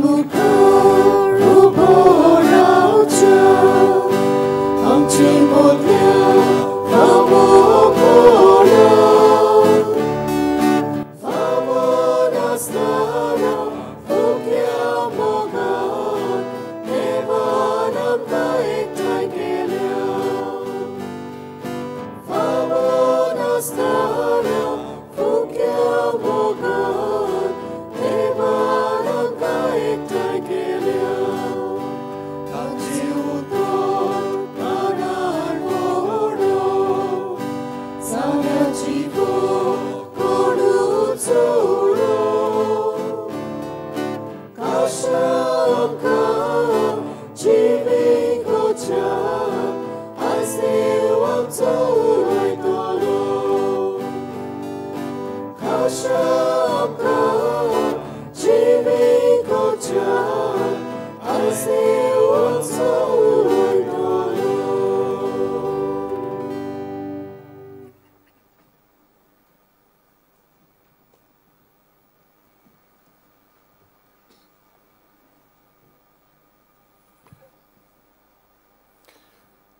मुखार उबो रावच्या आमचे मोदल्या फावो कोणा फावो नासतना फुक्या मोगान देवान आमकां एकठांय केल्या फावो नासतना फुक्या मोगान देवान आमकां एकठांय केल्या तांचे उतर कानार मोडो सान्याची कोणू चोरो काशा आमकां जिवीकोच्या आयज देव आमचो उलयतलो काशा आमकां जिवीकोच्या आयज देव आमचो उलयतलो.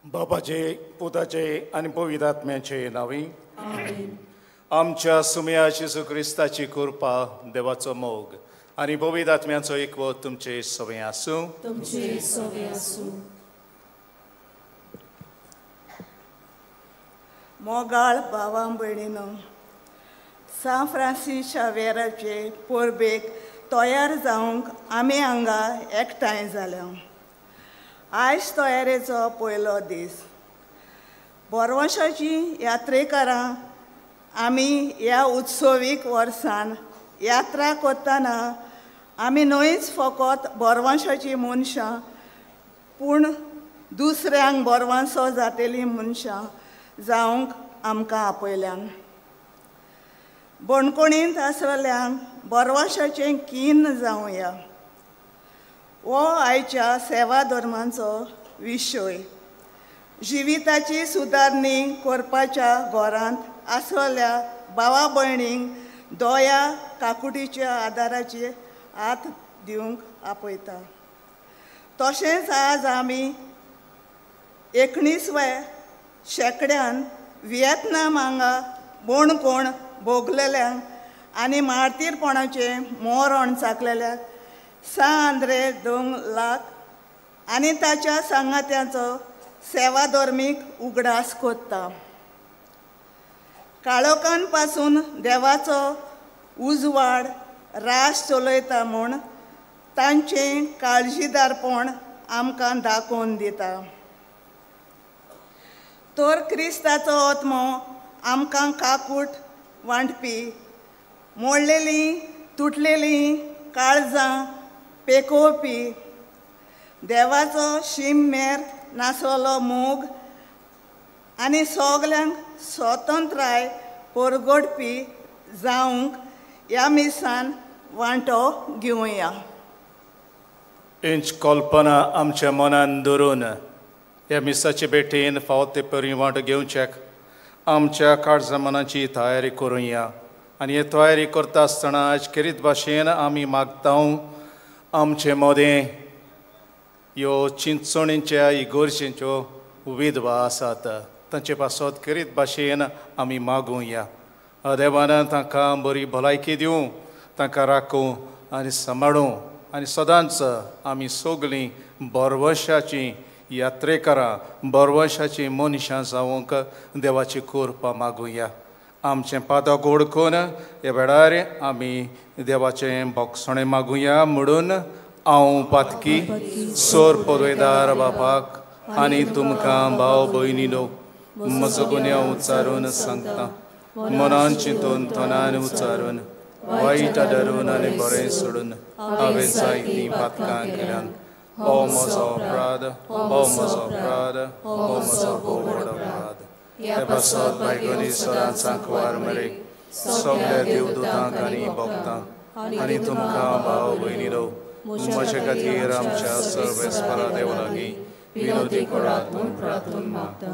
बापाचे पुताचे आनी पवित्र आत्म्याचे नांवी आमच्या सुम्या जेजू क्रिस्ताची कृपा, देवाचो मोग आनी पवित्र आत्म्याचो एकवट तुमचे सवय आसूं. तुमचे सवय आसूं. मोगाळ भावां भयणीनो, सांत फ्रांसीस शावेराचे परबेक तयार जावंक आमी हांगा एकठांय जाल्या. आयज तयारेचो पयलो दीस. बोरवंशाची यात्रेकारां आमी ह्या उत्सवीक वर्सान यात्रा करतना आमी न्हयच फकत बोरवंशाची मनशां पूण दुसऱ्यांक बोरवंसो जातेलीं मनशां जावंक आमकां आपयल्यान. बणकोणींत आसलेल्यांक बोरवंशाचें कीन जावया हो आयच्या सेवा धर्माचो विशय. जिविताची सुदारणी करपाच्या घरांत आसलेल्या भावा भयणींक दया काकुटीच्या आदाराचे हात दिवंक आपयता. तशेंच आज आमी 19व्या शेंकड्यान व्हिएतनाम हांगा बोणकोण भोगलेल्यांक आनी मार्तीरपणाचें मरण चाकलेल्यांक सांत आंद्रे दोंग लाख आनी ताच्या सांगात्यांचो सेवाधर्मीक उगडास कोत्ता. काळोखान पासून देवाचो उजवाड रास चलयता म्हूण तांचें काळजीदारपण आमकां दाखोवन दिता. तर क्रिस्ताचो आत्मो आमकां काकूट वांटपी, मोडलेलीं तुटलेलीं काळजां पेकोवपी, देवाचो शीम मेर नासलो मोग आनी सगल्यांक स्वतंत्राय परगटपी जावंक ह्या मिसान वांटो घेवया. इंच कल्पना आमच्या मनान धरून ह्या मिसाचे भेटेन फावो ते परी वांटो घेवच्याक आमच्या काळजा मनाची तयारी करुया. आनी हे तयारी करता आसतना आज खेरीत भाशेन आमी मागता आमचे मदें ह्यो चिंचोणींच्या इगोर्जेंच्यो विधवा आसात तांचे पासत खेरीत भाशेन आमी मागुया. देवान तांकां बरी भलायकी दिवं, तांकां राखूं आनी सांबाळूं आनी सदांच आमी सगळीं बरवशाचीं यात्रेकारां, बरवशाचीं मनशां जावंक देवाची कृपा मागुया. आमचें पादक ओळखून ह्या वेळार आमी देवाचें भोगसणें मागुया. म्हणून हांव पातकी सोर पदवेदार बापाक आनी तुमकां भाव भयणीनो म्हजो गुन्यांव उच्चारून सांगता, मनान चिंतून तनान उच्चारून वायट धरून आनी बरें सोडून हांवें जायतीं पातकां केल्यान. हो म्हजो अपराध, हो म्हजो अपराध, हो म्हजो भोव व्हड अपराध. हे पासत बायगोनी सदांच सांकवार मरे सगल्या देवदूतांक आनी भक्तांक आनी तुमकां भाव भयणीनो म्हजे खातीर आमच्या सर्वेस्परा देवा लागीं विनोदी करात म्हूण प्रार्थना मागता.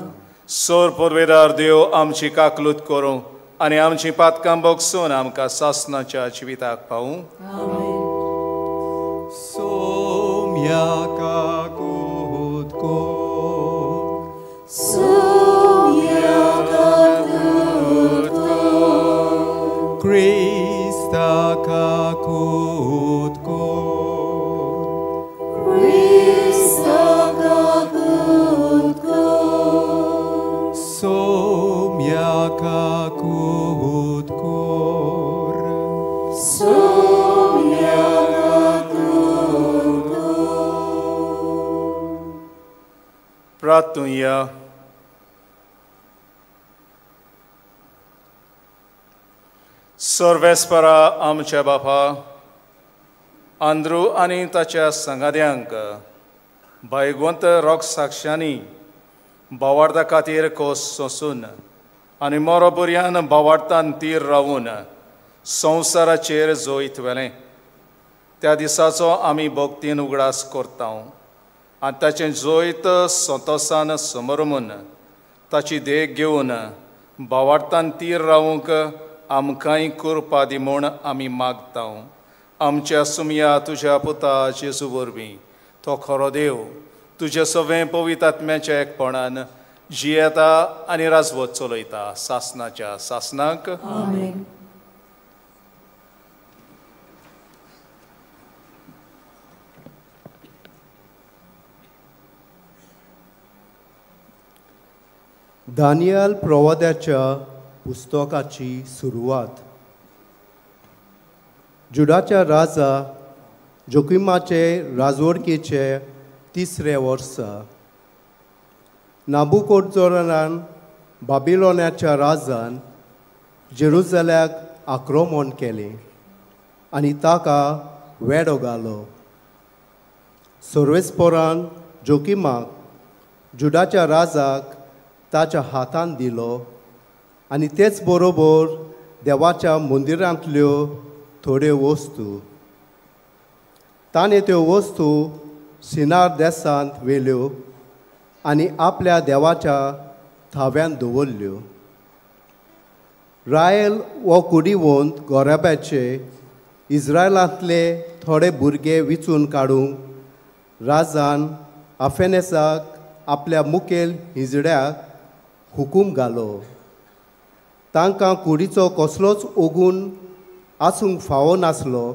सोर पुर्वेदार देव आमची काकलूत करूं आनी आमची पातकां भोगसून आमकां सासणाच्या जिविताक पावूं. आमेन. प्रार्थुया. सर्वेस्परा आमच्या बापा आंद्रू आनी ताच्या संगाद्यांक भायगवंत रोग साक्षांनी बावार्दा खातीर कोस सोंसून आनी मोरो बुरयान बावार्तान तीर रावून संवसाराचेर जैत व्हेलें त्या दिसाचो आमी भक्तीन उगडास करता आनी ताचें जैत संतोसान समरमून ताची देख घेवन बावार्तान तीर रावूंक आमकांय कृपा दी म्हूण आमी मागता. आमच्या सुमया तुज्या पुता जेजू वरवीं तो खरो देव तुज्या सगळें पवित्र आत्म्याच्या एकपणान जियेता आनी राजवत चलयता सासनाच्या सासनाक. आमेन. दानियल प्रवाद्याच्या पुस्तकाची सुरवात. जुडाच्या राजा जोकिमाचे राजवडकेचे तिसरे वर्सा नाबुकोदोनान बाबिलोनाच्या राजान जेरुजल्याक आक्रमण केलें आनी ताका वेडो घालो. सर्वेस्परान जोकिमाक जुडाच्या राजाक ताच्या हातान दिलो आनी तेच बरोबर देवाच्या मंदिरांतल्यो थोड्यो वस्तू. ताणें त्यो वस्तू सिनार देसांत व्हेल्यो आनी आपल्या देवाच्या थाव्यांत दवरल्यो. रायल हो कुडिवंत गोराब्याचे इस्रायलांतले थोडे भुरगे विचून काडूंक राजान आफेनेसाक आपल्या मुखेल हिजड्याक हुकूम घालो. तांकां कुडीचो कसलोच ओगून आसूंक फावो नासलो,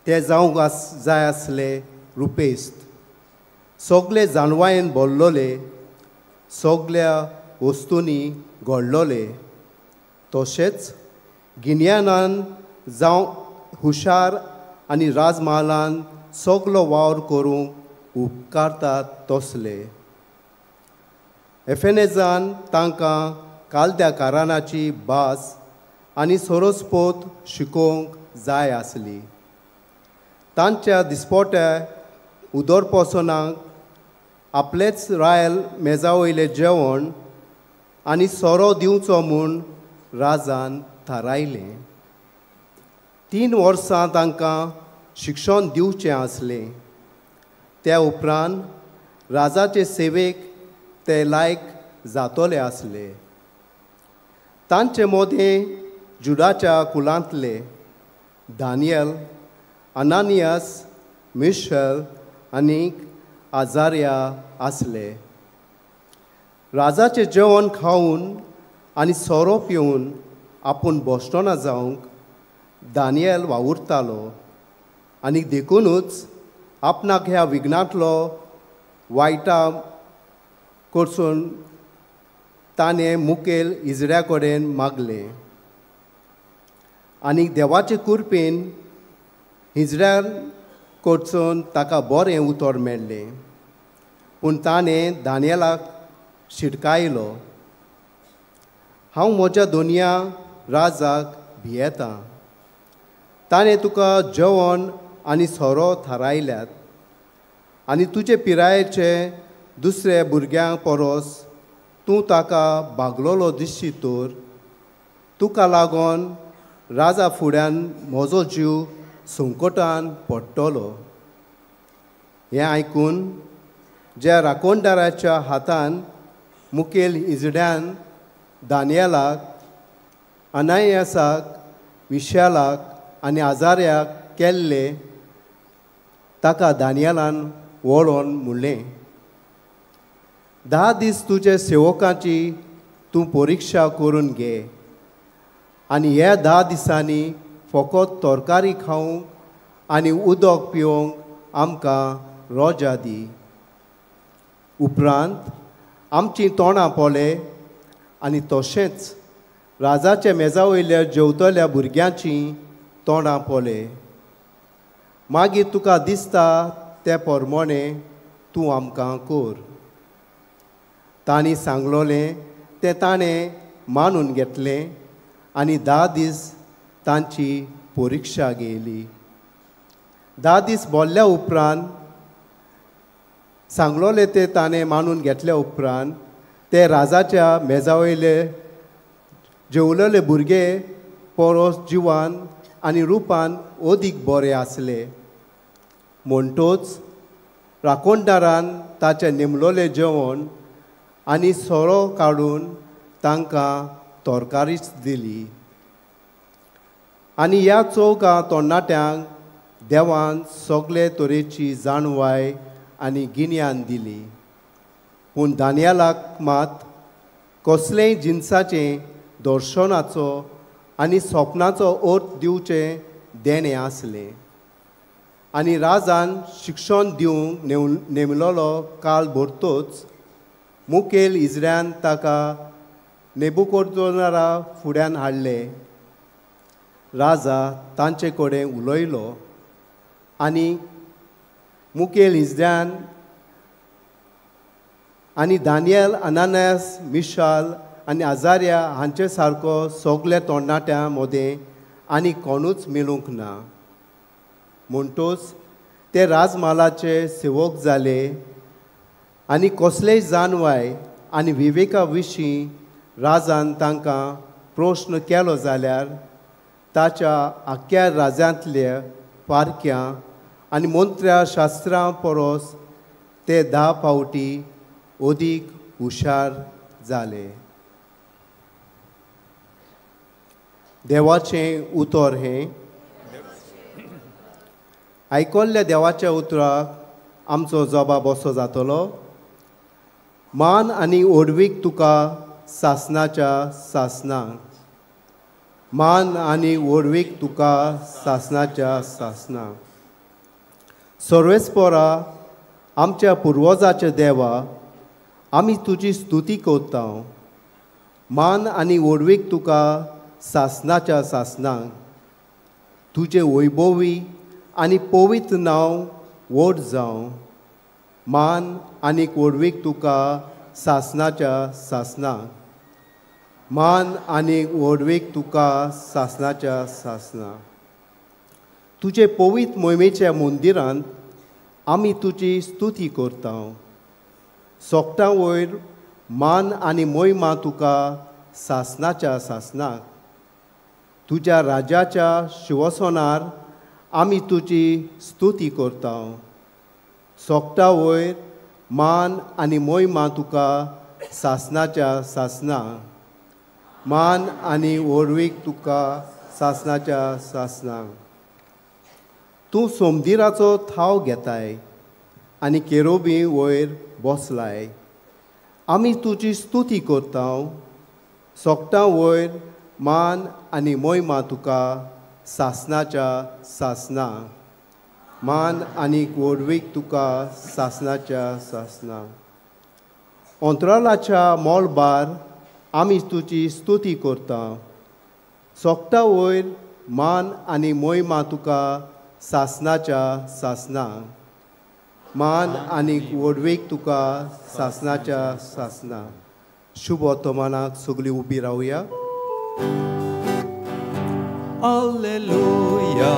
ते जावंक जाय आसले रुपेस्त, सगळे जानवायेन भरलोले, सगळ्या वस्तूंनी घडलोले, तशेंच गिन्यानान जावं हुशार आनी राजमहालान सगलो वावर करूंक उपकारतात तसले. एफेनेजान तांकां कालद्या कारणाची भास आनी सोरोस्पोत शिकोवंक जाय आसली. तांच्या दिसपोट्या उदरपोसनाक आपलेच रायल मेजा वयलें जेवण आनी सोरो दिवचो म्हूण राजान थारायलें. 3 वर्सां तांकां शिक्षण दिवचें आसलें. त्या उपरांत राजाचे सेवेक ते लायक जातले आसले. तांचे मदें जुडाच्या कुलांतले दानियल, अनानियास, मिशेल आनी आजारिया आसले. राजाचें जेवण खावन आनी सोरो पिवन आपूण बसटना जावंक दानियल वावुरतालो आनी देखुनूच आपणाक ह्या विघ्नांतलो वायटा कडसून ताणें मुखेल इजऱ्या कडेन मागलें आनी देवाचे कृपेन हिजऱ्या कडसून ताका बरें उतर मेळ्ळें. पूण ताणें दानियलाक शिटकायलो, हांव म्हज्या दोनया राजाक भियेतां, ताणें तुका जेवण आनी सोरो थारायल्यात आनी तुजे पिरायेचे दुसरे भुरग्यां परस तूं ताका बागलोलो दिसशी तर तुका लागून राजा फुड्यान म्हजो जीव संकटान पडटलो. हें आयकून ज्या राखणदाराच्या हातान मुखेल इजड्यान दानियलाक, अनायासाक, विशालाक आनी आजार्याक केल्ले ताका दानियलान वळोन म्हणलें, 10 दीस तुजे सेवकाची तूं परिक्षा करून घे आनी ह्या 10 दिसांनी फकत तरकारी खावंक आनी उदक पिवंक आमकां रोजा दी. उपरांत आमचीं तोंडां पळय आनी तशेंच राजाच्या मेजा वयल्या जेवतल्या भुरग्यांचीं तोंडां पळय, मागीर तुका दिसता ते प्रमाणे तूं आमकां कर. तांणी सांगलोलें तें ताणें मानून घेतलें आनी 10 दीस तांची परिक्षा घेयली. 10 दीस बोल्ल्या उपरांत सांगलोलें तें ताणें मानून घेतल्या उपरांत ते राजाच्या मेजा वयले जेवलेले भुरगे पोरोस जिवान आनी रुपान अदीक बरे आसले. म्हणटोच राखणदारान ताचें नेमलोलें जेवण आनी सोरो काडून तांकां तोरकारीच दिली. आनी ह्या चौगां तरणाट्यांक देवान सगळे तरेची जाणवाय आनी गिन्यान दिली. पूण दानियालाक मात कसलेय जिनसाचें दर्शनाचो आनी सपनाचो अर्थ दिवचें देणें आसलें. आनी राजान शिक्षण दिवंक नेमलोलो काल भरतोच मुखेल इजऱ्यान ताका नेबुकोदोनारा फुड्यान हाडले. राजा तांचे कडेन उलयलो आनी मुखेल इजऱ्यान आनी दानियल, अनानस, मिशाल आनी आजार्या हांचे सारको सगल्या तरणाट्यां मदें आनी कोणूच मेळूंक ना. म्हणटोच ते राजमालाचे सेवक जाले आनी कसलेय जाणवाय आनी विवेका विशीं राजान तांकां प्रश्न केलो जाल्यार ताच्या आख्ख्या राज्यांतल्या पारख्यां आनी मंत्र्या शास्त्रां परस ते 10 फावटी अदीक हुशार जाले. देवाचें उतर हें. आयकल्ल्या देवाच्या उतराक आमचो जबाब असो जातलो. मान आनी ओडवीक तुका सासनाच्या सासनाक. मान आनी ओडवीक तुका सासनाच्या सासनाक. सर्वेस्पोरा आमच्या पुर्वजाच्या देवा, आमी तुजी स्तुती करता. मान आनी ओडवीक तुका सासनाच्या सासनाक. तुजें वैभवी आनी पवित्र नांव व्हड जावं. मान आनी ओडवीक तुका सासनाच्या सासनाक. मान आनी ओडवीक तुका सासनाच्या सासनाक. तुजे पवित्र मोहिमेच्या मंदिरांत आमी तुजी स्तुती करता. सोगटां वयर मान आनी मोहिमा तुका सासनाच्या सासनाक. तुज्या राजाच्या शिवसनार आमी तुजी स्तुती करता. सोगटां वयर मान आनी मोहिमा तुका सासनाच्या सासनाक. मान आनी ओडवीक तुका सासनाच्या सासनाक. तूं सोमदिराचो थाव घेताय आनी केरोबी वयर बसलाय. आमी तुजी स्तुती करता. सोगटां वयर मान आनी मोहिमा तुका सासनाच्या सासनाक. मान आनी ओडवीक तुका सासनाच्या सासनाक. अंतराळाच्या मोलबार आमी तुजी स्तुती करता. सोगटां वयर मान आनी मोहिमा तुका सासनाच्या सासनाक. मान आनी ओडवीक तुका सासनाच्या सासनाक. शुभ वर्तमानाक सगळीं उबी रावया. Alleluia,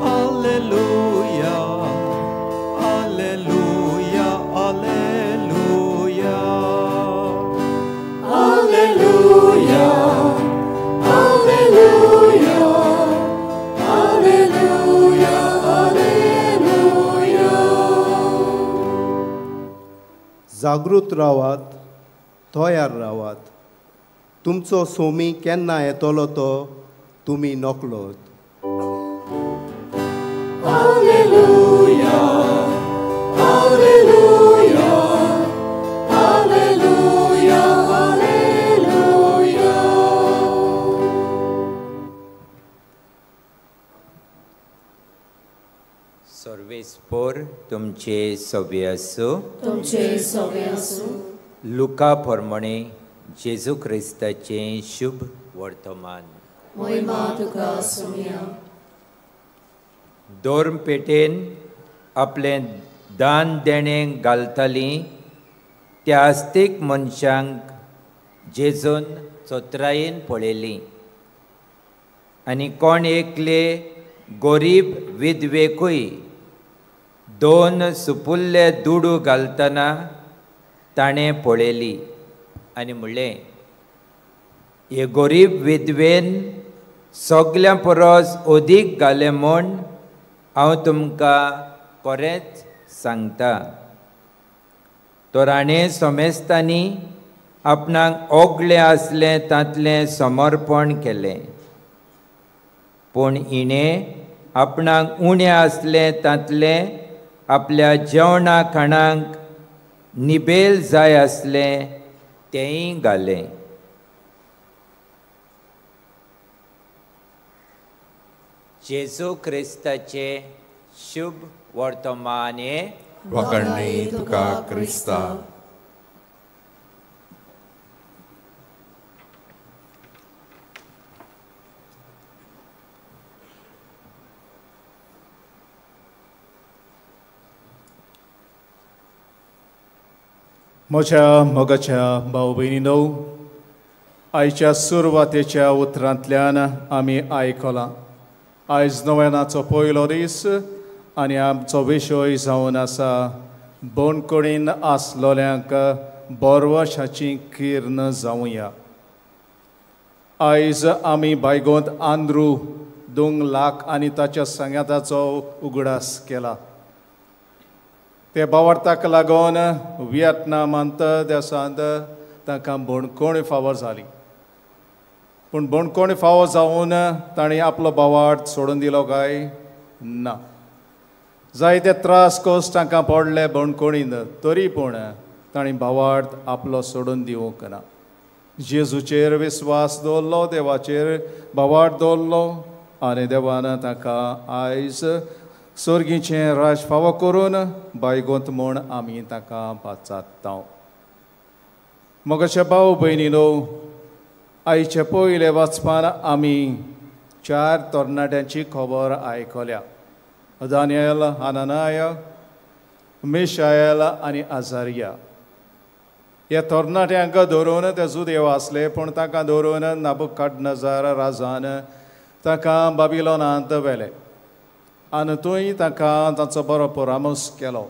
Alleluia, Alleluia, Alleluia. Alleluia, Alleluia, Alleluia, Alleluia. जागृत रावात, तयार रावात. तुमचो सोमी केन्ना येतलो तो तुमी नकलोत. Alleluia, Alleluia, Alleluia, Alleluia. सर्वेस्पोर तुमचे सवे आसूं. तुमचे सवे आसूं. लुका प्रमाणे जेजू क्रिस्ताचें शुभ वर्तमान. मोहिमा तुका सोम्या. धर्मपेटेन आपलें दान देणें घालतालीं त्या आस्तीक मनशांक जेजून चोत्रायेन पळयली आनी कोण एकले गोरीब विधवेकूय 2 सुपुल्ले दुडू घालतना ताणें पळयली आनी म्हणलें, हे गोरीब विधवेन सगल्यां परस अदीक घालें म्हूण हांव तुमकां खरेंच सांगता. तर हाणें समेस्तांनी आपणाक ओगलें आसलें तांतलें समर्पण केलें, पूण हिणें आपणाक उणें आसलें तांतलें आपल्या जेवणा खाणांक निबेल जाय आसलें तेंय घालें. जेजू क्रिस्ताचें शुभ वर्तमान. वखणणी तुका क्रिस्ता. म्हज्या मोगाच्या भाव भयणीनो, आयच्या सुरवातेच्या उतरांतल्यान आमी आयकलां. आयज नव्यानाचो पयलो दीस आनी आमचो विशय जावन आसा बणकणीन आसलोल्यांक बरवशाची किर्ण जावया. आयज आमी बायगोंत आंद्रू 2 लाख आनी ताच्या सांगाताचो उगडास केला. ते बावडताक लागून वियतनामांत देशांत तांकां बणकोण फावो जाली, पूण बणकोण फावो जावन तांणी आपलो बावाट सोडून दिलो काय ना. जायते त्रास कश्ट तांकां पडले बणकोणीन, तरी पूण तांणी बावाट आपलो सोडून दिवंक ना. जेजूचेर विस्वास दवरलो, देवाचेर बावाट दवरलो आनी देवान तांकां आयज सर्गीचें राज फावो करून बायगोंत म्हूण आमी ताका पाचात्ता. मोगाचे भाव भयणीनो, आयचे पयले वाचपान आमी 4 तरणाट्यांची खबर आयकल्या. दानियल, हनानाया, मिशायल आनी आजारिया. ह्या तरणाट्यांक धरून ते जुदेव आसले, पूण तांकां धरून नाबुकाडनजार राजान तांकां बाबिलोनांत व्हेले आनी थंय तांकां तांचो बरो परामर्श केलो.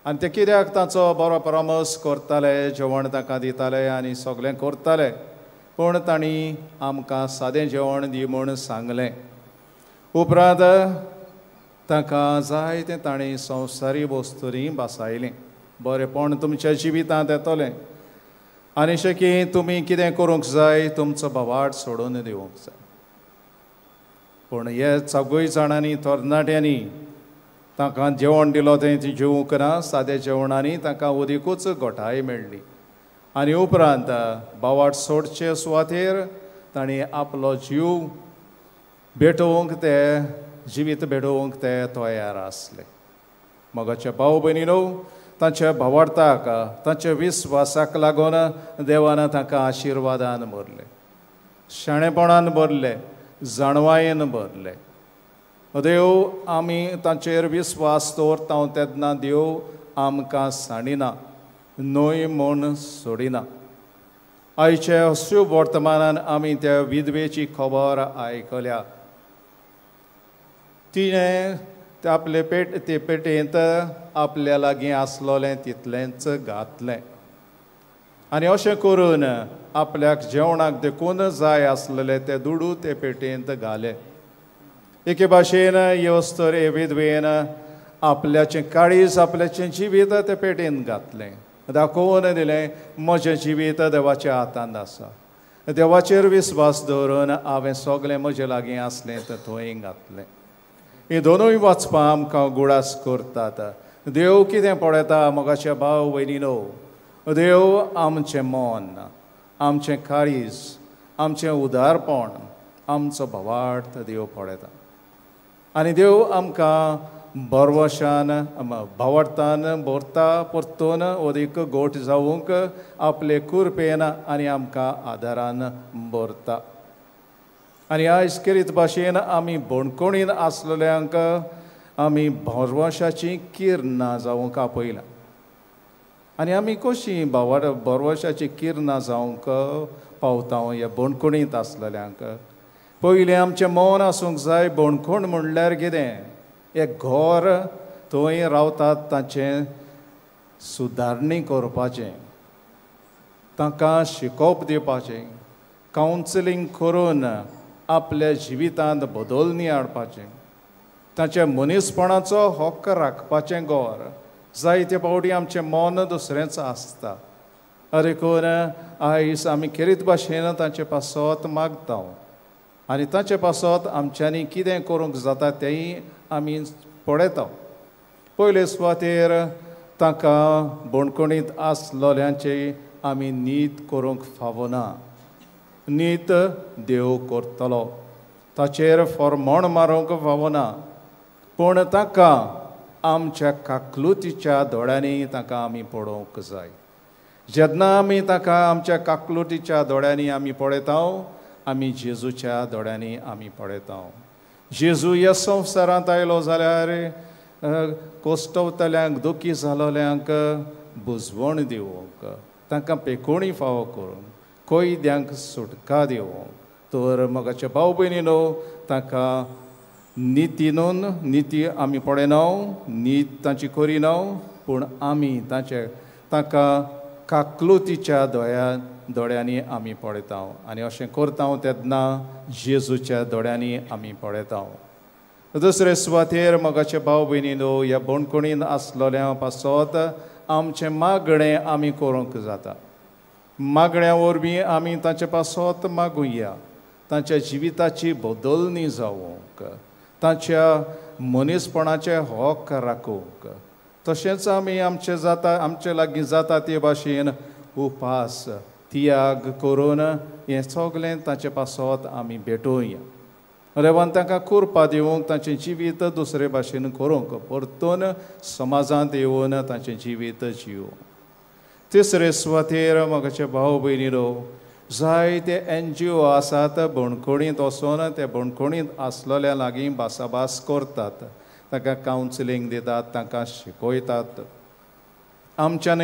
आनी ते कित्याक तांचो बरो परामर्श करताले, जेवण तांकां दिताले आनी सगळें करताले, पूण तांणी आमकां सादें जेवण दी म्हूण सांगलें. उपरांत तांकां जायतें तांणी संवसारी वस्तूंनी भासायलें. बरेंपण तुमच्या जिवितांत येतलें आनी शेकी तुमी कितें करूंक जाय, तुमचो बावाट सोडून दिवंक जाय. पूण हे सगळीं जाणांनी तरणाट्यांनी तांकां जेवण दिलो तें ती जेवंक ना. साद्या जेवणांनी तांकां उदीकूच घोटाय मेळ्ळी आनी उपरांत बावाट सोडचे सुवातेर तांणी आपलो जीव भेटोवंक ते जिवीत भेटोवंक ते तयार आसले. मोगाचे भाव भयणीनो, तांच्या भावार्थाक तांच्या विस्वासाक लागून देवान तांकां आशिर्वादान भरले, शाणेपणान भरले, जाणवायेन भरले. देव आमी तांचेर विस्वास दवरता तेन्ना देव आमकां सांडिना, न्हय म्हूण सोडिना. आयच्या शुभ वर्तमानान आमी त्या विधवेची खबर आयकल्या. तिणें आपले पेट ते पेटेंत आपल्या लागीं आसलोलें तितलेंच घातलें आनी अशें करून आपल्याक जेवणाक देखून जाय आसलेले ते दुडू ते पेटेंत घाले. एके भाशेन येवस तर हे विधवेन आपल्याचें काळीज आपल्याचें जिवीत ते पेटेंत घातलें, दाखोवन दिलें म्हजें जिवीत देवाच्या हातांत आसा, देवाचेर विस्वास दवरून हांवें सगळें म्हजे लागीं आसलें तें थंय घातलें. ही दोनूय वाचपां आमकां गुडास करतात. देव कितें पळयता मोगाचे भाव भयणीनो, देव आमचें मन, आमचें काळीज, आमचें उदारपण, आमचो भावार्थ देव पळयता आनी देव आमकां बरवशान भावार्थान भरता परतून अदीक गोट जावंक आपले कुरपेन आनी आमकां आदारान भरता. आनी आयज केरीत भाशेन आमी बणकोणीन आसलेल्यांक आमी भरवशाची किरणां जावंक आपयला. आनी आमी कशीं भावार भरवशाची किरणां जावंक पावता ह्या बणखणींत आसलेल्यांक. पयलीं आमचें मन आसूंक जाय बणखण म्हणल्यार कितें, एक घर थंय रावतात ताचें सुदारणी करपाचें, तांकां शिकोवप दिवपाचें, कावन्सिलींग करून आपल्या जिवितांत बदलणी हाडपाचें, ताच्या मनीसपणाचो हक्क राखपाचें घर. जायते फावटी आमचें मन दुसरेंच आसता. देखून आयज आमी खेरीत भाशेन तांचे पासत मागता आनी तांचे पासत आमच्यांनी कितें करूंक जाता तेंय आमी पळयता. पयले सुवातेर तांकां बणखणींत आसलोल्यांची आमी नीत करूंक फावना. नीत देव करतलो, ताचेर फॉर्मोण मारूंक फावना, पूण तांकां आमच्या काकलुतीच्या दोळ्यांनी तांकां आमी पळोवंक जाय. जेन्ना आमी ताका आमच्या काकलुतीच्या दोळ्यांनी आमी पळयता, आमी जेजूच्या दोळ्यांनी आमी पळयता. जेजू ह्या संवसारांत आयलो जाल्यार कोश्टवतल्यांक, दुखी जालोल्यांक बुजवण दिवंक, तांकां पेकोणी फावो करूंक, कैद्यांक सुटका दिवंक. तर मोगाचे भाव भयणीनो, तांकां नितीनून निती आमी पळयना, नीत तांची करिना, पूण आमी तांचे तांकां काकलुतीच्या दोळ्यांनी आमी पळयता. आनी अशें करता तेन्ना जेजूच्या दोळ्यांनी आमी पळयता. दुसरे सुवातेर मोगाचे भाव भयणीनो, ह्या बणखणीन आसलोल्या पासत आमचें मागणें आमी करूंक जाता. मागण्या वरवीं आमी तांचे पासत मागुया, तांच्या जिविताची बदलणी जावंक, तांच्या मनीसपणाचे हक राखूंक. तशेंच आमी आमचे जाता आमचे लागीं जाता ते भाशेन उपास त्याग करून हें सगळें तांचे पासत आमी भेटोवया. देवान तांकां कुरपा दिवंक, तांचें जिवीत दुसरे भाशेन करूंक, परतून समाजांत येवन तांचें जिवीत जिवूंक. तिसरे सुवातेर मोगाचे भाव भयणीनो, जायते एनजीओ आसात बणखणींत वचून ते बणखणींत आसलोल्या लागीं भासाभास करतात, तांकां कावन्सिलींग दितात, तांकां शिकयतात. आमच्यान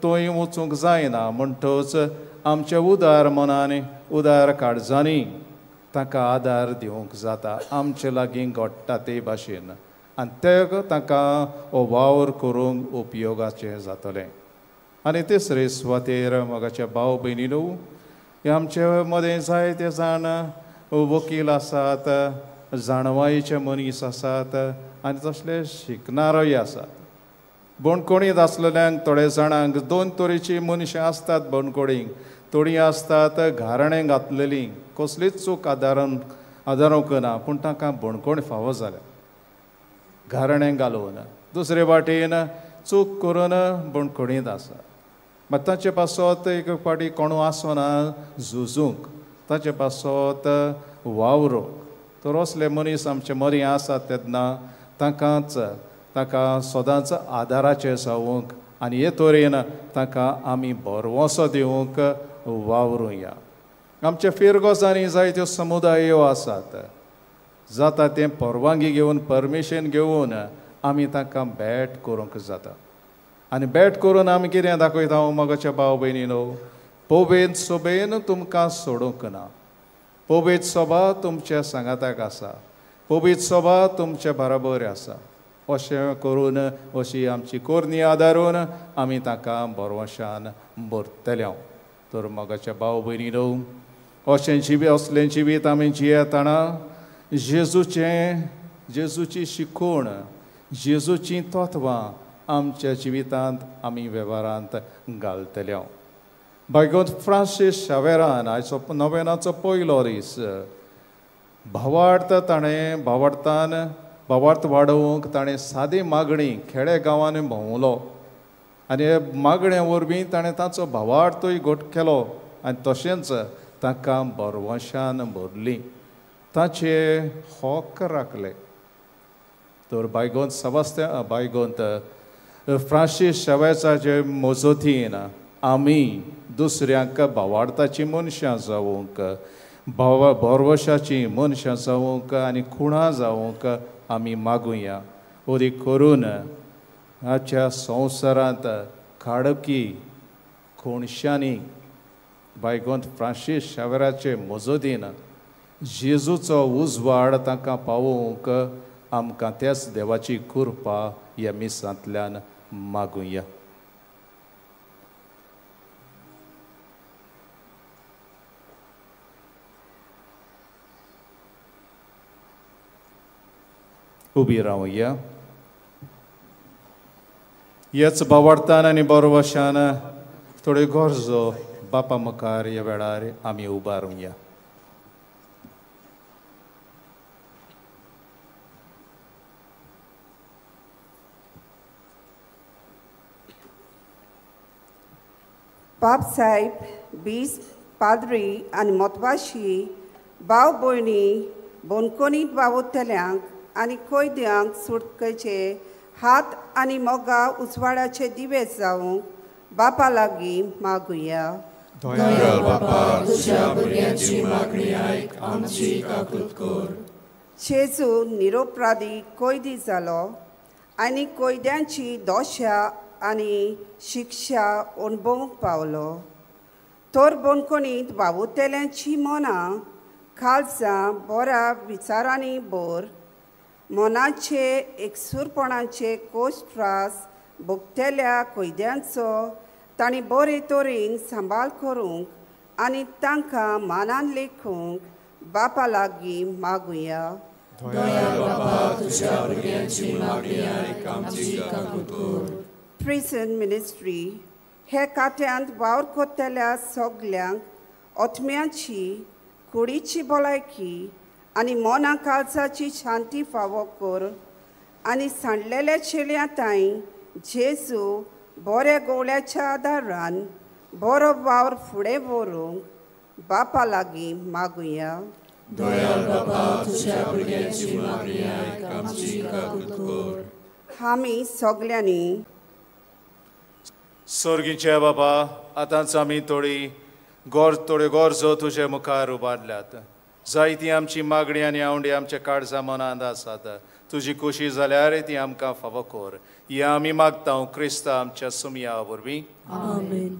थंय वचूंक जायना म्हणटच आमच्या उदार मनान, उदार काळजांनी तांकां आदार दिवंक जाता, आमचे लागीं घडटा ते भाशेन, आनी ते तांकां हो वावर करूंक उपयोगाचें जातलें. आनी तिसरे सुवातेर मोगाच्या भाव भयणीनो, आमचे मदें जायते जाण वकील आसात, जाणवायेचे मनीस आसात आनी तसले शिकणारोय आसात. बणखणींत आसलेल्यांक थोडे जाणांक दोन तरेचीं मनशां आसतात बणखणींक. थोडीं आसतात घाराणें घातलेलीं, कसलीच चूक आदारूंक ना, पूण तांकां बणखण फावो जाल्या घाराणें घालून. दुसरे वाटेन चूक करून बणखणींत आसा, मात ताचे पासत एक फावटी कोणू आसना झुजूंक, ताचे पासत वावरूंक. तर असले मनीस आमचे मदीं आसात तेन्ना तांकांच तांकां सदांच आदाराचें जावंक आनी हे तरेन तांकां आमी भरवंसो दिवंक वावरुया. आमच्या फिरगोजांनी जायत्यो समुदायो आसात, जाता तें परवानगी घेवन, परमिशन घेवन आमी तांकां भेट करूंक जाता. आनी भेट करून आमी कितें दाखयता मोगाच्या भाव भयणीनो, पवेत सोबेन तुमकां सोडूंक ना, पवेत सोबा तुमच्या सांगाताक आसा, पवेत सोबा तुमच्या बराबर आसा. अशें करून अशी आमची कोरणी आदारून आमी तांकां भरवंशान भरतले. तर मोगाच्या भाव भयणीनो, अशें जिवी असलें जिवीत आमी जियेतना जेजूचें, जेजूची शिकवण, जेजूचीं तत्वां आमच्या जिवितांत आमी वेव्हारांत घालतले. बायगोंत फ्रांसीस शावेरान आयचो नोवेनाचो पयलो दीस भावार्थ ताणें भावार्थान भावार्थ वाडोवंक ताणें सादी मागणी खेडे गांवांनी भोंवलो आनी मागण्या वरवीं ताणें ताचो भावार्थूय घट केलो आनी तशेंच तांकां भरवंशान भरली, ताचे हक राखले. तर बायगोंत सबास्त्या बायगोंत फ्रांसीस शावेजाचे मजतीन आमी दुसऱ्यांक भावार्थाची मनशां जावंक, भरवशाची मनशां जावंक आनी खुणां जावंक आमी मागुया. ओरी करून आजच्या संवसारांत खाडकी कोणशांनी बायगोंत फ्रांसीस शावेराचे मजतीन जेजूचो उजवाड तांकां पावोवंक आमकां त्याच देवाची कृपा ह्या मिसांतल्यान मागुया. उबी रावया. ह्याच भावार्थान आनी बरोवशान थोड्यो गरजो बापा मुखार ह्या वेळार आमी उबारुया. बाप साहेब, बीस पाद्री आनी मोतवाशी भाव भयणी बोनकोनीत वावुरतल्यांक आनी कैद्यांक सुटकेचे हात आनी मोगा उजवाडाचे दिवे जावंक बापा लागीं मागुया. दयाळ बापा, तुज्या भुरग्यांची मागणी आयक, आमची काकूत कर. जेजू निरोपराधी कैदी जालो आनी कैद्यांची दोशा आनी शिक्षा अणभवूंक पावलो. तर बंदखणींत वावुरतल्यांची मनां काळजां बऱ्या विचारांनी भर, मनाचे एकसूरपणाचे कोश त्रास भोगतल्या कैद्यांचो तांणी बरे तरेन सांबाळ करूंक आनी तांकां मानान लेखूंक बापा लागीं मागुया. दयाळ बापा, तुज्या भुरग्यांची मागणी आयक, आमची काकूत कर. प्रिजन मिनिस्ट्री हे खात्यांत वावर करतल्या सगल्यांक आत्म्याची कुडीची भलायकी आनी मना काळजाची शांती फावो कर आनी सांडलेल्या चेड्या ताई जेजू बऱ्या गोवल्याच्या आदारान बरो वावर फुडें व्हरूंक बापा लागीं मागुया. दयाळ बापा, तुज्या भुरग्यांची मागणी आयक, आमची काकूत कर. आमी सगल्यांनी सोर्गीच्या बाबा, आतांच आमी थोडी थोड्यो गरजो तुजे मुखार उबारल्यात. जायती आमची मागणी आनी आवडी आमच्या काळजा मनांत आसात. तुजी खोशी जाल्यार ती आमकां फावो कर. ह्या आमी मागता क्रिस्ता आमच्या सुमया वरवीं. आमेन.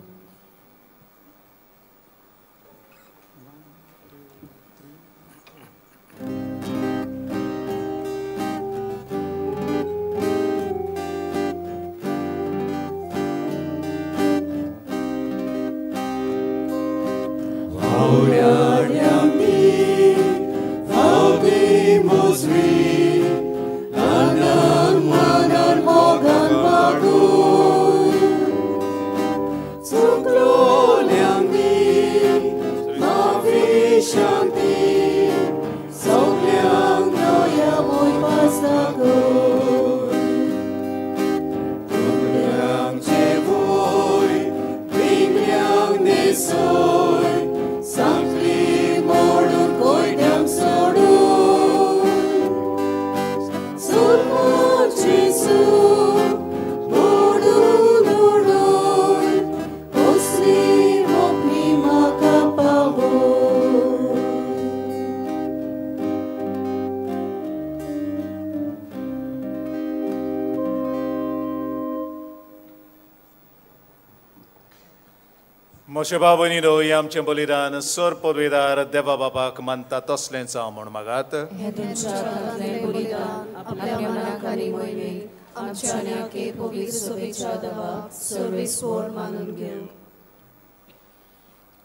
मोशे बाबनीनो हें आमचें बलिदान सर पदवेदार देवा बापाक मानता तसलेंच हांव म्हूण मागात. हें तुमच्या हातांतलें बलिदान आपल्या मनाक आनी मोहिमेक आमच्या आनी आखे पवित्र सभेच्या देवाक सर्वेस्पोर मानून घेवं.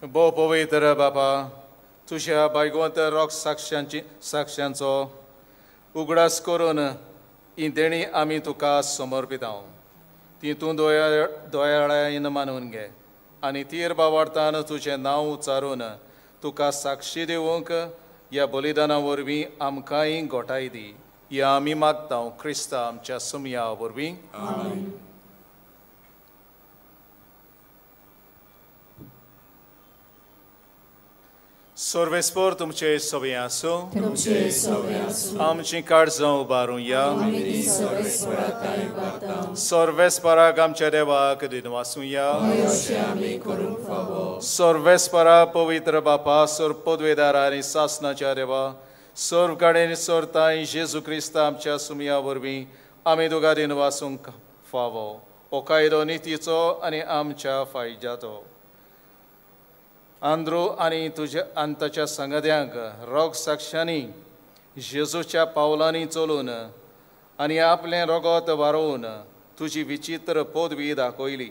भोव पवित्र बापा, तुज्या बायगोंत रोग साक्षांचो उगडास करून ही देणी आमी तुका समर्पिता. ती तूं दयाळायेन मानून घे आनी तीर बावार्थान तुजें नांव उच्चारून तुका साक्षी दिवंक ह्या बलिदाना वरवीं आमकांय गोठाय दी. ह्या आमी मागता क्रिस्ता आमच्या सुमया वरवीं. सर्वेस्पोर तुमचे सवे आसूं. आमची काळजां उबारुया. सर्वेस्पराक आमच्या देवाक दिनवासुया. सर्वेस्परा पवित्र बापा, सर पदवेदार आनी सासनाच्या देवा, सर्व कडेन सरताय जेजू क्रिस्ता आमच्या सुमया वरवीं आमी तुका दिनवासूंक फावो. हो कायदो नितीचो आनी आमच्या फायद्याचो. आंद्रू आनी तुज्या आनी ताच्या संगद्यांक रोग साक्षांनी जेजूच्या पावलांनी चलून आनी आपलें रगत वारोवन तुजी विचित्र पदवी दाखयली.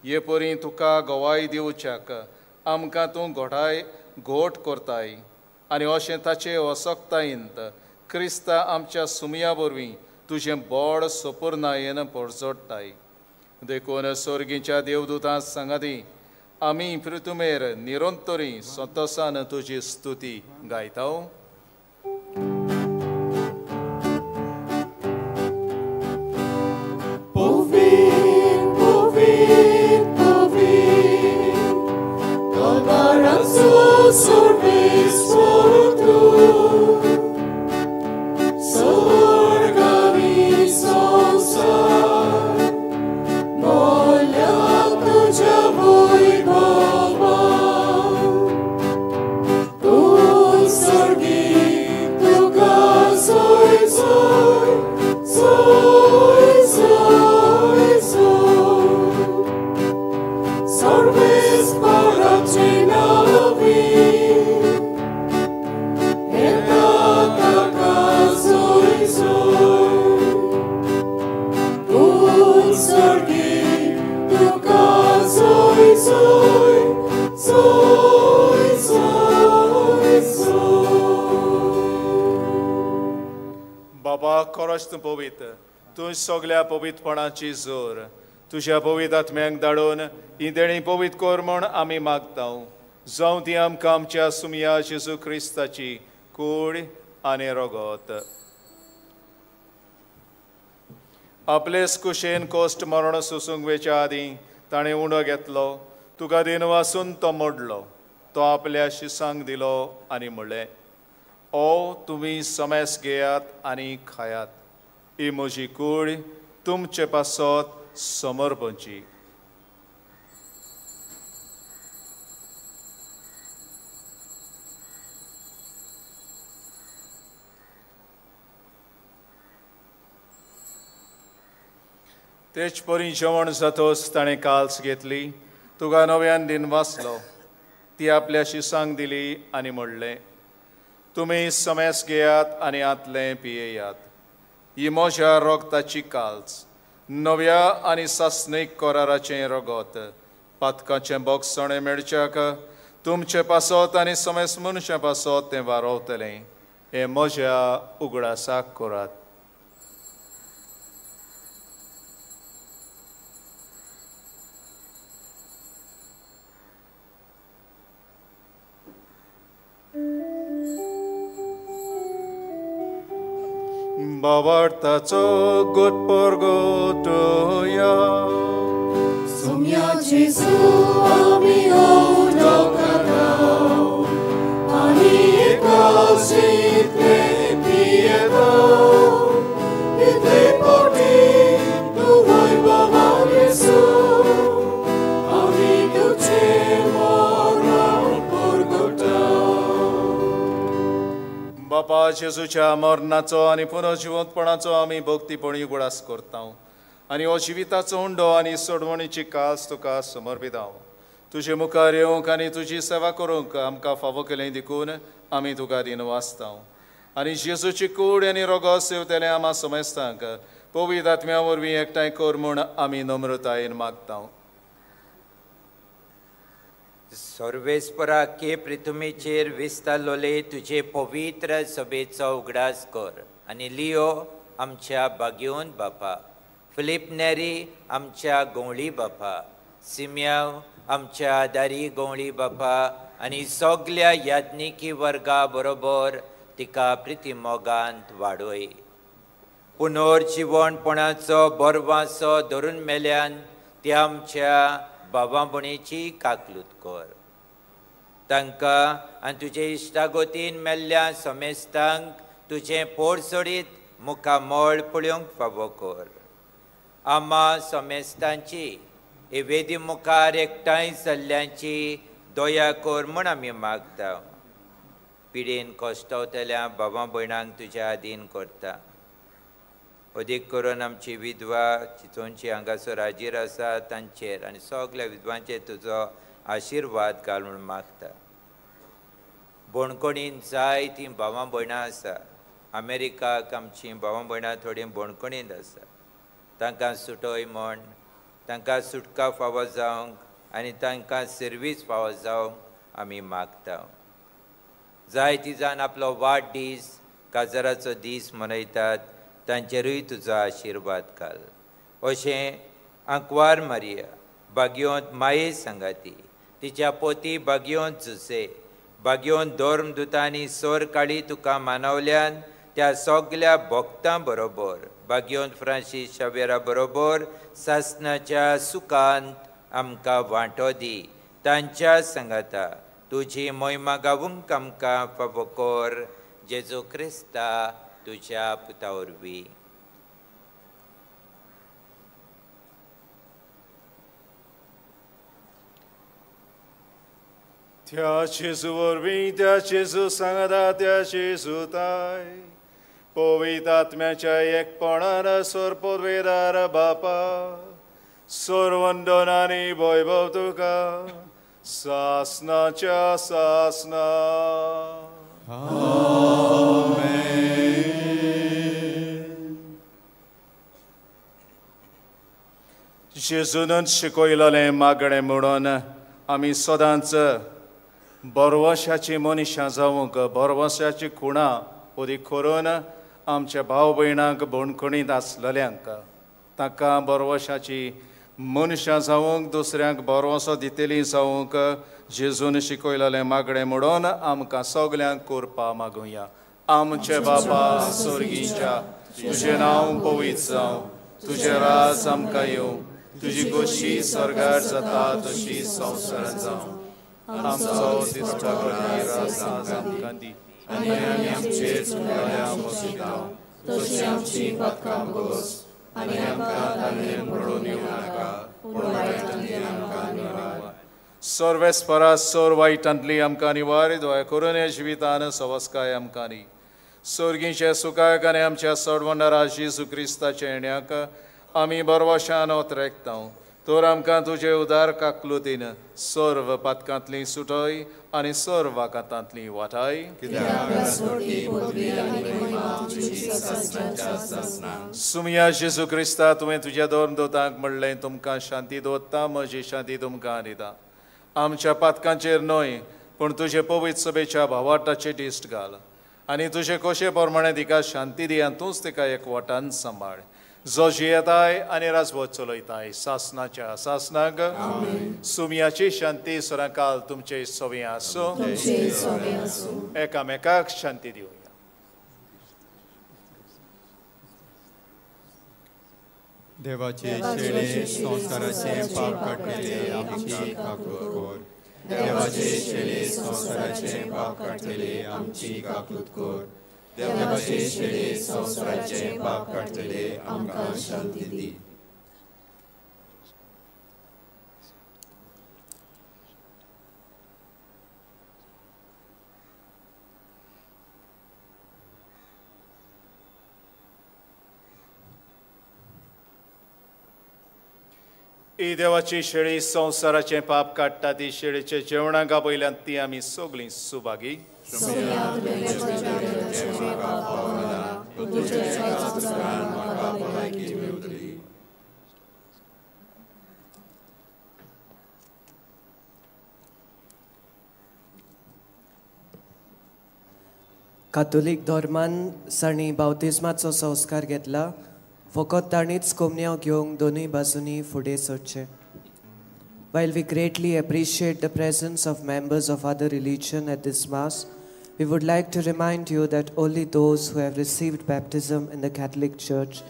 हे परी तुका गवाय दिवच्याक आमकां तूं घोटाय घोट करताय आनी अशें ताचे असक्तायेंत क्रिस्ता आमच्या सुमया वरवीं तुजें बोड सपूर्णायेन परजोडटाय. देखून स्वर्गीच्या देवदूतां सांगाती आमी पृथुमेर निरंतरी संतोसान तुजी स्तुती गायता. बाबा खरोच तूं पवित्र, तूं सगल्या पवित्रपणाची जोर. तुज्या पवित्र आत्म्यांक धाडून ही देणी पवित्र कर म्हूण आमी मागता. जावं ती आमकां आमच्या सुमया जेजू क्रिस्ताची कूड आनी रगत. आपलेच कुशेन कोश्ट मरण सोसूंक वेच्या आदीं ताणें उंडो घेतलो, तुका दिनवासून तो मोडलो, तो आपल्या शिसांक दिलो आनी म्हणलें, ओ तुमी समेस घेयात आनी खायात, ही म्हजी कूड तुमचे पासत समर्पणची. तेच परी जेवण जातोच ताणें काल्स घेतली, तुका नव्यान दिनवासलो, ती आपल्या शिसांक दिली आनी म्हणलें, तुमी समेस घेयात आनी आतलें पियेयात, ही म्हज्या रगताची काल्स, नव्या आनी सासणीक कराराचें रगत, पातकाचें बोगसणें मेळच्याक तुमचे पासत आनी समेस मनशां पासत तें वारोवतलें. हें म्हज्या उगडासाक करात. बाबार्थाचो गोटया सुम्या जेजू आमी उदकांत आनी एकाशितले पियेता, इतले पोटी तुवय बाबा येसू आमी तुजें मरण परगटा. बापा जेजूच्या मरणाचो आनी पुनर्जिवंतपणाचो आमी भक्तीपणी उगडास करता आनी हो जिविताचो उंडो आनी सोडवणीची कास तुका समर्पिता. तुजे मुखार येवंक आनी तुजी सेवा करूंक आमकां फावो केलें देखून आमी तुका दिनवासता. आनी जेजूची कूड आनी रगत सेवतले आमा समेस्तांक पवित्र आत्म्या वरवीं एकठांय कर म्हूण आमी नम्रतायेन मागता. सर्वेस्परा के पृथ्वीचेर विस्तारलोले तुजे पवित्र सभेचो उगडास कर आनी लियो आमच्या बाग्योन बापा, फिलीप नेरी आमच्या गवळी बापा, सिम्याव आमच्या आदारी गवळी बापा आनी सगल्या याज्ञिकी वर्गा बरोबर तिका प्रिती मोगांत वाडय. पुनर्जिवणपणाचो बरवासो धरून मेल्यान ती आमच्या बाबा भणेची काकलूत कर. तांकां आनी तुजे इश्टागोतीन मेल्ल्या समेस्तांक तुजें पोर सोडीत मुखामळ पळोवंक फावो कर. आमा समेस्तांची हे वेदी मुखार एकठांय जाल्ल्यांची दया कर म्हूण आमी मागता. पिडेन कश्टवतल्या बाबा भयणांक तुज्या आदीन करता. अदीक करून आमची विधवा चितोनची हांगासर हाजीर आसा तांचेर आनी सगल्या विधवांचेर तुजो आशिर्वाद घाल म्हूण मागता. बोणकोणीन जायतीं भावां भयणां आसा. अमेरिकाक आमचीं भावां भयणां थोडीं बोणकोणींत आसा. तांकां सुटय म्हण, तांकां सुटका फावो जावंक आनी तांकां सर्वीस फावो जावंक आमी मागता. जायतीं जाण आपलो वाडदीस काजाराचो दीस मनयतात, तांचेरूय तुजो आशिर्वाद घाल. अशें आंकवार मारिया बागयोंत माये सांगाती, तिच्या पोती बागयोंत जुसे, बागयोंत धर्मदुतांनी सोर काळी तुका मानवल्यान त्या सगल्या भक्तां बरोबर बागयोंत फ्रांसीस शावेरा बरोबर सासनाच्या सुखांत आमकां वांटो दी. तांच्या सांगाता तुजी मोहिमा गावूंक आमकां फावो कर, जेजू क्रिस्ता तुज्या पुता वरवीं. त्या जेजू वरवीं, त्या जेजू सांगाता, त्या जेजू ताय पवित्र आत्म्याच्या एकपणान सोरपोवेदार बापा सोरवंदन आनी वैभव तुका सासनाच्या सासना. आमेन. जेजून शिकयलें मागणें म्हणून आमी सदांच बरवशाची मनशां जावंक, बरवशाची खुणां अदीक करून आमच्या भाव भयणांक बणखणींत आसलेल्यांक तांकां बरवशाची मनशां जावंक, दुसऱ्यांक बरवसो दितली जावंक जेजून शिकयलें मागणें म्हणून आमकां सगल्यांक करपा मागुया. आमचे बापा स्वर्गीच्या, तुजें नांव पवित्र जावं, तुजें राज आमकां येवं, तुजी गोशी स्वर्गार जाता तशी संवसारांत जावं. आमचो दिसता राज आमकां दी आनी आमी आमचेर चुकलेल्या मोसिता तशी आमची पातकां भोगोस आनी आमकां तांदळेन पडून येवं नाका, पूण वायटांतली आमकां निवार. सर्वेस्परा सोर वायटांतली आमकां निवार, दया करून ह्या जिवितान सवस्काय आमकां दी. सोर्गींच्या सुखाक आनी आमच्या सडवंडारा जेजू क्रिस्ताच्या येण्याक आमी बरवशान ओतरेकता. तर आमकां तुजे उदार काकलुतीन सर्व पातकांतली सुटय आनी सर्व आकांतांतली वाटाय. सुमया जेजू क्रिस्ता, तुवें तुज्या धर्मदूतांक म्हणलें, तुमकां शांती दवरता, म्हजी शांती तुमकां दिता. आमच्या पातकांचेर न्हय पूण तुजे पवित्र सभेच्या भावार्ताचेर दिश्ट घाल आनी तुजे कोशे प्रमाणे तिका शांती दी आनी तूंच तिका एक वाटान सांबाळ. जो जियेताय आनी राजवट चलयताय सासनाच्या सासनाक. सुमयाची शांती सदांकाल तुमचे सवे आसूं. एकामेकाक शांती दिवया. देवाचे शेळे संवसाराचे पाप काडटले आमची काकूत कर. देवाचे शेळे संवसाराचे पाप काडटले आमची काकूत कर. देवाचे शेळे संवसाराचे पाप काडटले आमकां शांती दी. ही देवाची शेळी संवसाराचें पाप काडटा, ती शेळीचे जेवणाक आपयल्यान ती आमी सगळीं सुभागी. कातोलीक धर्मान जांणी बाप्तिज्माचो संस्कार घेतला फकत तांणीच कोमन्यांव घेवंक दोनूय बाजूंनी फुडें सरचें. While we greatly appreciate the presence of members of other religion at this Mass, we would like to remind you that only those who have received baptism in the Catholic Church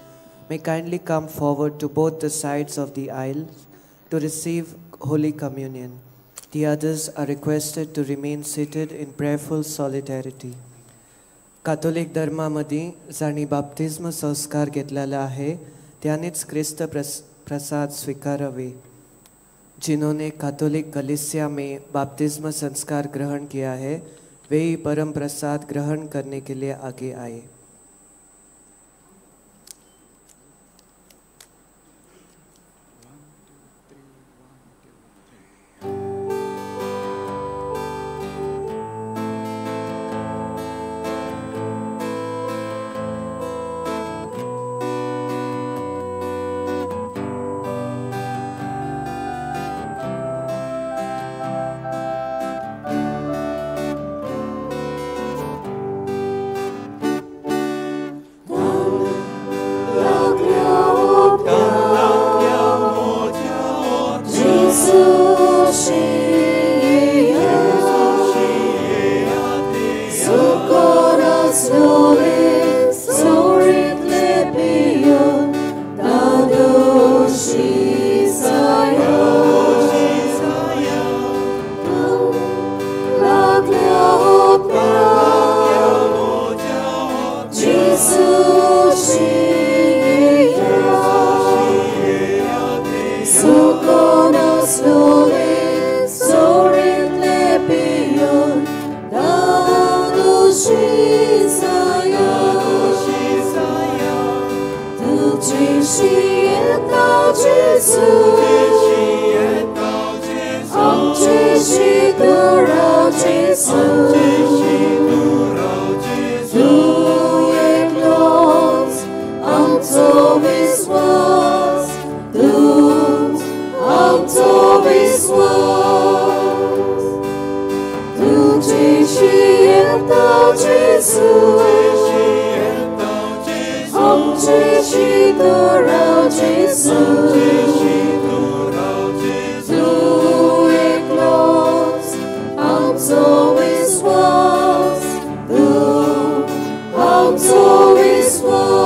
may kindly come forward to both the sides of the aisle to receive Holy Communion. The others are requested to remain seated in prayerful solidarity. Catholic धर्मा मदीं जांणी बाप्तिज्म संस्कार घेतलेलो आहे त्यांनीच क्रिस्त प्रसाद स्वीकारावे. जिन्होंने Catholic कलीसिया में बाप्तिज्म संस्कार ग्रहण किया है वे ही परम प्रसाद ग्रहण करने के लिए आगे आए. येता जेजू, आमचेशी तूं राव जेजू, तूं एकलोच आमचो विस्वास, तूंच आमचो विस्वास. तुजेशी येता जेजू, आमचेशी तूं राव जेजू, तूं एकलोच आमचो विस्वास, तूं आमचो विस्वास.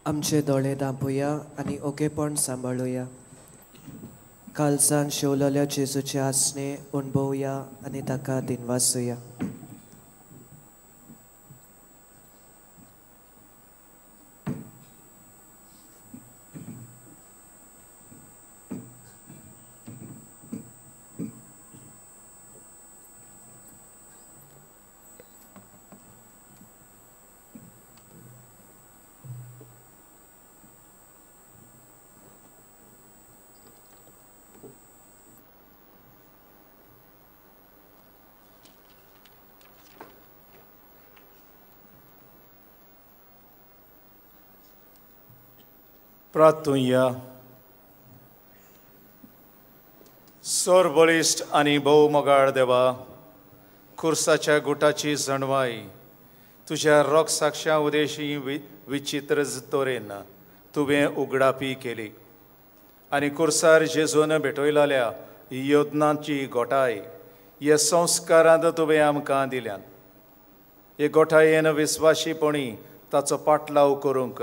आमचे दोळे दांपुया आनी ओगेपण सांबाळुया. कालसान शेवलेल्या जेजूचे आसणे अणभवया आनी ताका दिनवासुया. प्रार्थुया. सोर बळिश्ट आनी भोवमोगाळ देवा, खुर्साच्या गुटाची जणवाय तुज्या रोगसाक्षा उदेशी विचित्र तरेन तुवें उगडापी केली आनी खुर्सार जेजून भेटयलेल्या योजनांची गोठाय हे संस्कारांत तुवें आमकां दिल्यात. हे गोठायेन विस्वाशीपणी ताचो पाटलाव करूंक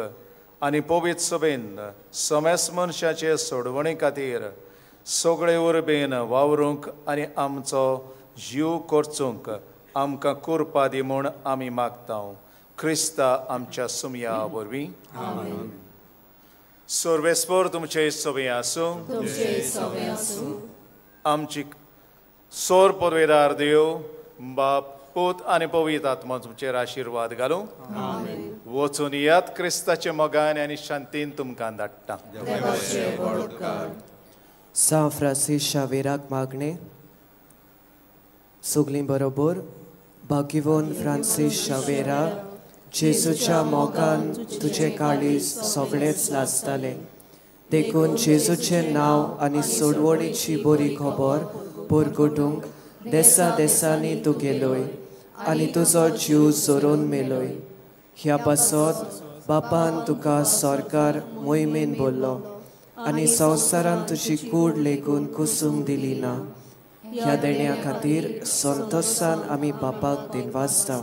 आनी पवित्र सभेन समेस मनशाचे सोडवणे खातीर सगळे उर्बेन वावरूंक आनी आमचो जीव करचूंक आमकां कुरपा दी म्हूण आमी मागता क्रिस्ता आमच्या सुमया वरवीं. सर्वेस्पर तुमचे सभे आसूं. आमची सोर पदवेदार देव बाप पूत आनी पवित्र आत्मा तुमचेर आशिर्वाद घालूं. वचून यात क्रिस्ताचे मोगान आनी शांतीन तुमकां धाडटा. सांव फ्रांसीस शावेराक मागणे. सगळीं बरोबर भाग्यवंत फ्रांसीस शावेरा, जेजूच्या मोगान तुजें काळीज सगळेच लासतालें, देखून जेजूचें नांव आनी सोडवणीची बरी खबर परगटूंक देसा देसांनी तूं गेलोय आनी तुजो जीव जोरोन मेलोय. ह्या पासत बापान तुका सरकार मोहिमेन बोल्लो आनी संवसारान तुजी कूड लेगून कुसूंक दिली ना. ह्या देण्या खातीर संतोसान आमी बापाक दिनवासता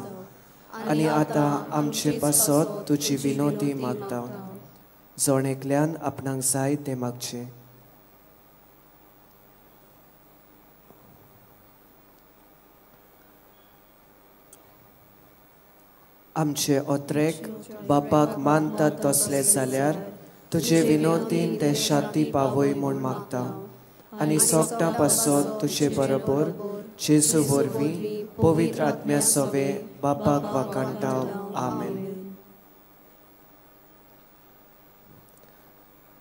आनी आतां आमचे पासत तुजी विनोदी मागता. जण एकल्यान आपणाक जाय तें मागचें. आमचे ओत्रेक बापाक मानतात तसले जाल्यार तुजे विनोदीन ते शांती पावय म्हूण मागता आनी सोगटां पासत तुजे बरोबर जेजू वरवीं पवित्र आत्म्या सवे बापाक वाखाणटा. आमेन.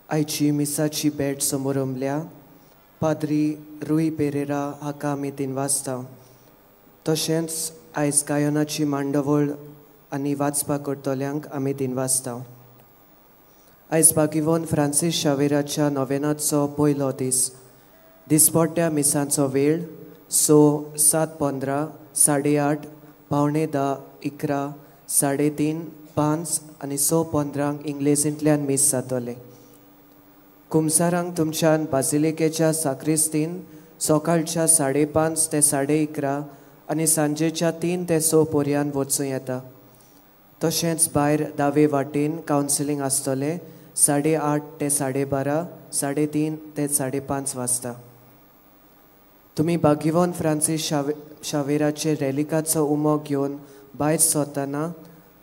आयची मिसाची भेट समोरमल्या पाद्री रुई पेरेरा हाका आमी दिनवासता. तशेंच आयज गायनाची मांडवळ आनी वाचपाक करतल्यांक आमी दिनवासता. आयज भाग्यवंत फ्रांसीस शावेराच्या नोवेनाचो पयलो दीस. दिसपट्ट्या मिसांचो वेळ 6, 7:15, 8:30, 9:45, 11, 3:30, 5 आनी 6:15 इंग्लेजींतल्यान मीस जातलें. कुमसारांक तुमच्यान बाजिलिकेच्या साक्रिस्तीन सकाळच्या 5:30 ते 11:30 आनी सांजेच्या 3 ते 6 पर्यंत वचूं येता. तशेंच भायर दावे वाटेन कावन्सिलींग आसतलें 8:30 ते 12:30, 3:30 ते 5:30 वाजता. तुमी भाग्यवंत फ्रांसीस शावेराचे रेलिकाचो उमो घेवन भायर सरतना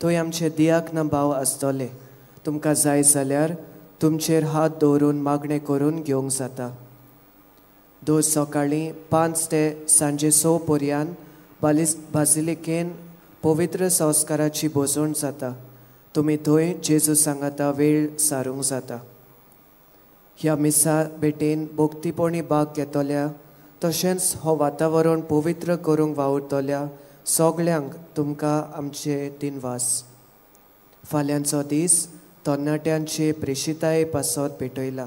थंय आमचे दियाक भाव आसतले. तुमकां जाय जाल्यार तुमचेर हात दवरून मागणें करून घेवंक जाता. दर सकाळीं 5 ते सांजे 6 पर्यंत बासिलिकेन पवित्र संस्काराची भोजवण जाता. तुमी थंय जेजू सांगाता वेळ सारूंक जाता. ह्या मिसा भेटेन भक्तीपणी भाग घेतल्या तशेंच हो वातावरण पवित्र करूंक वावुरतल्या सगल्यांक तुमकां आमचे दिनवास. फाल्यांचो दीस तरणाट्यांचे प्रेशिताये पासत पेटयला.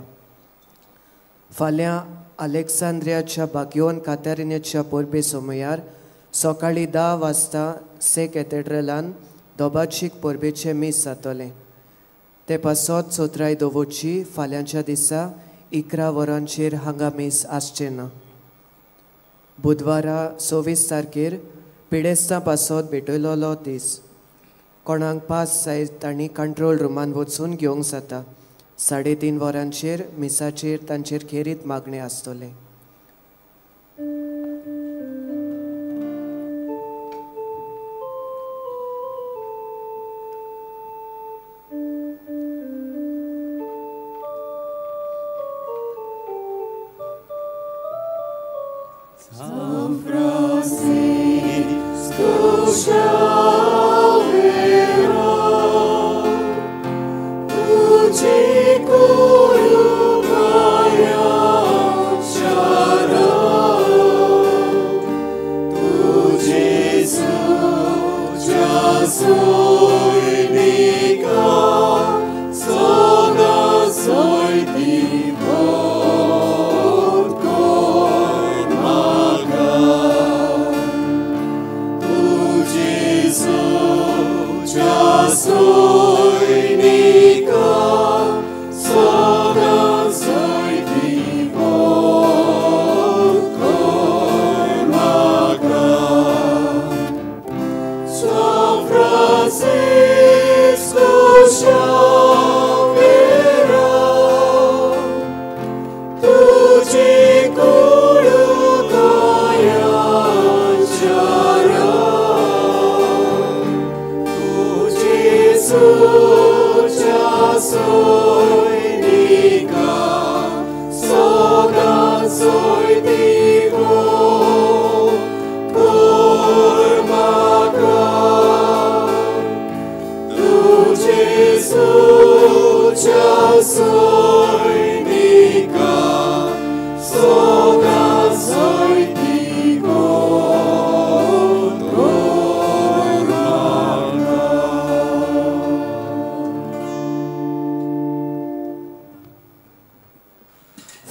फाल्यां अलेक्सांद्रियाच्या भाग्यवंत कातारिनेच्या परबे समयार सकाळीं 10 वाजता से कॅथेड्रलान दोबाचीक परबेचें मीस जातलें. ते पासत चौथराय दवरची फाल्यांच्या दिसा 11 वरांचेर हांगा मीस आसचें ना. बुधवारा 26 तारखेर पिडेस्तां पासत भेटयलोलो दीस. कोणाक पास जाय तांणी कंट्रोल रुमान वचून घेवंक जाता. 3:30 वरांचेर मिसाचेर तांचेर खेरीत मागणें आसतलें.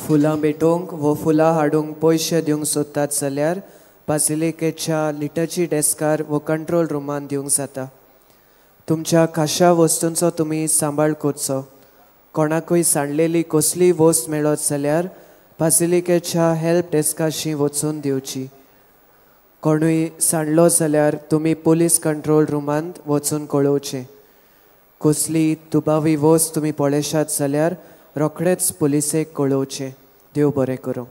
फुलां भेटोवंक वो फुलां हाडूंक पयशे दिवंक सोदतात जाल्यार बासिलिकेच्या लिटर्जी डेस्कार वो कंट्रोल रुमान दिवंक जाता. तुमच्या खाशा वस्तूंचो तुमी सांबाळ करचो. कोणाकूय सांडलेली कसलीय वस्त मेळत जाल्यार बासिलिकेच्या हेल्प डेस्काशी वचून दिवची. कोणूय सांडलो जाल्यार तुमी पुलीस कंट्रोल रुमांत वचून कळोवचें. कसली दुबावी वस्त तुमी पळयशात जाल्यार रोखडेच पुलिसेक कळोवचें. देव बरें करूं.